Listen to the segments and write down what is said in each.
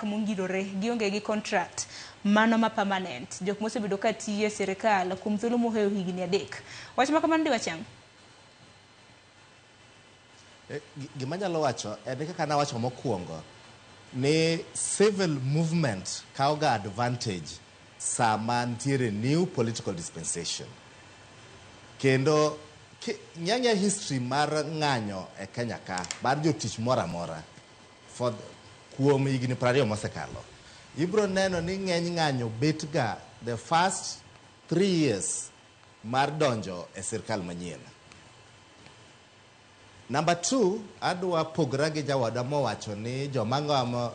Mongirore gionge gi contract mano ma permanent jok mosebedo ka tiyo e sirikal kuom thuolo mohewo higni 3. Wach ma kamano diwach ang'o? Gima anyalo wacho en ni kaka nawacho mokwongo ni civil movement kawo ga advantage sama nitiere new political dispensation. Kendo ng'e history mar ng'anyo e Kenya ka mar jotich moro amora for kuom higni 20 mosekalo. Ibro neno ni ng'eny ng'anyo bet ga the first 3 years mar donjo e sirkal manyien. Number two, adwa pogra gi jawadwa mowacho ni joma ng'amo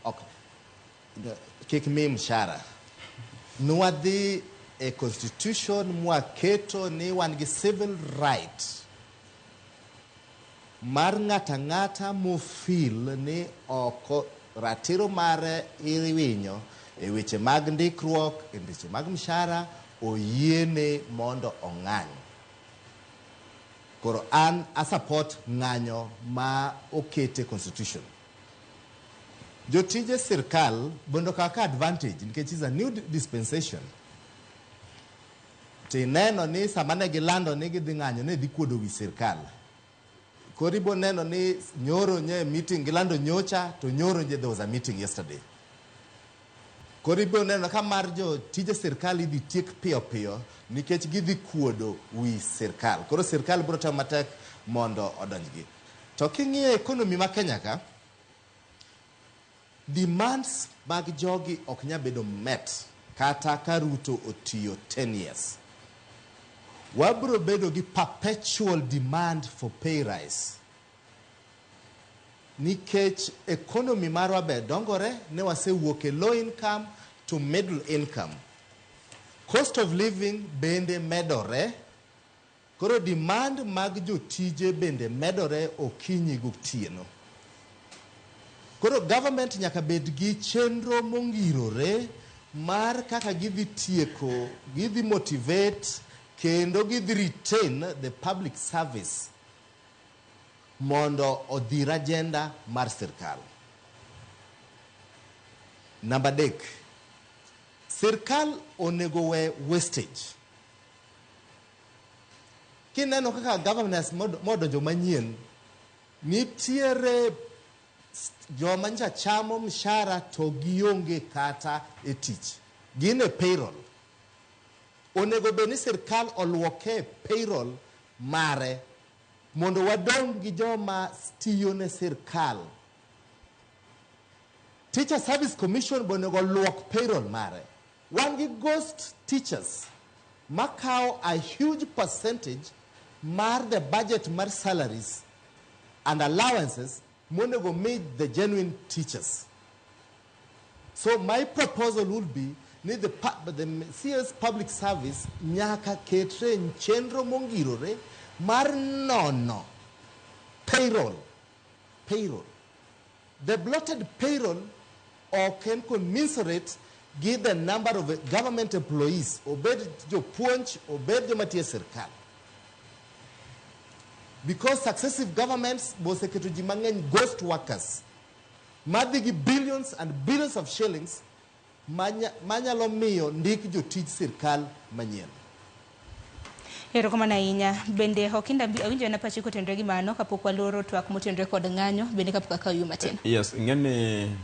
ok kik mi mshahara. Nwadhi e constitution mwaketo ni wan gi civil right mar ng'ato ang'ata mofeel ni oko ratiro mare iwinyo e weche mag ndikruok, e weche mag mshahara, oyiene mondo ong'any. Koro an a support ng'anyo ma okete constitution. Jotije sirkal bende okaw ka advantage nikech is a new dispensation. Tineno ni sama ne gilando ni gidhi ng'anyo ne dhi kuodo wi sirkal. Koro ibo neno ni nyoro nye meeting gilando nyocha to nyoro nye there was a meeting yesterday. Koro ibiro neno ka mar jotije sirkal idhi tiek piyo piyo nikech gidhi kuodo wi sirkal. Koro sirkal biro temo matek mondo odonjgi. To king'iyo economy ma Kenya ka, demands mag jogi ok nyal bedo met kata ka Ruto otiyo 10 years. Wabiro bedo gi perpetual demand for pay rise. Nikech economy marwa be dongore, ne wasewuok e low income to middle income. Cost of living bende medore. Koro demand mag jotije bende medore okinyi gotieno. Koro government nyaka bed gi chenro mongirore mar kaka gidhi tieko, gidhi motivate kendo gidhi retain the public service mondo odhir agenda mar sirkal. Namba 3, sirkal onego we wastage. Kineno kaka governors modonjo manyien, nitiere joma nyocha chamo mshahara to gionge kata e tich. Gin e payroll. Onego bed ni sirkal oluoke payroll mare mondo wadong' gi joma tiyo ne sirkal. Teacher Service Commission be onego oluok payroll mare. Wan gi ghost teachers makawo a huge percentage mar the budget mar salaries and allowances monego mi the genuine teachers. So my proposal would be ni the CS public service nyaka ketre chenro mongirore mar nono payroll. Payroll. The bloated payroll ok en commensurate gi the number of government employees, obed jopuonj, obed joma tiyo e sirkal. Because successive governments boseketo ji mang'eny ghost workers madhi gi billions and billions of shillings manyalo miyo ndik jotij sirkal manyien. Erokamano ahinya. Bende Okinda awinjo na pachi kotenore gi mano kapok waloro twak motenore kod ng'anyo bende kapok akawo yu matin. Yes, ing'eni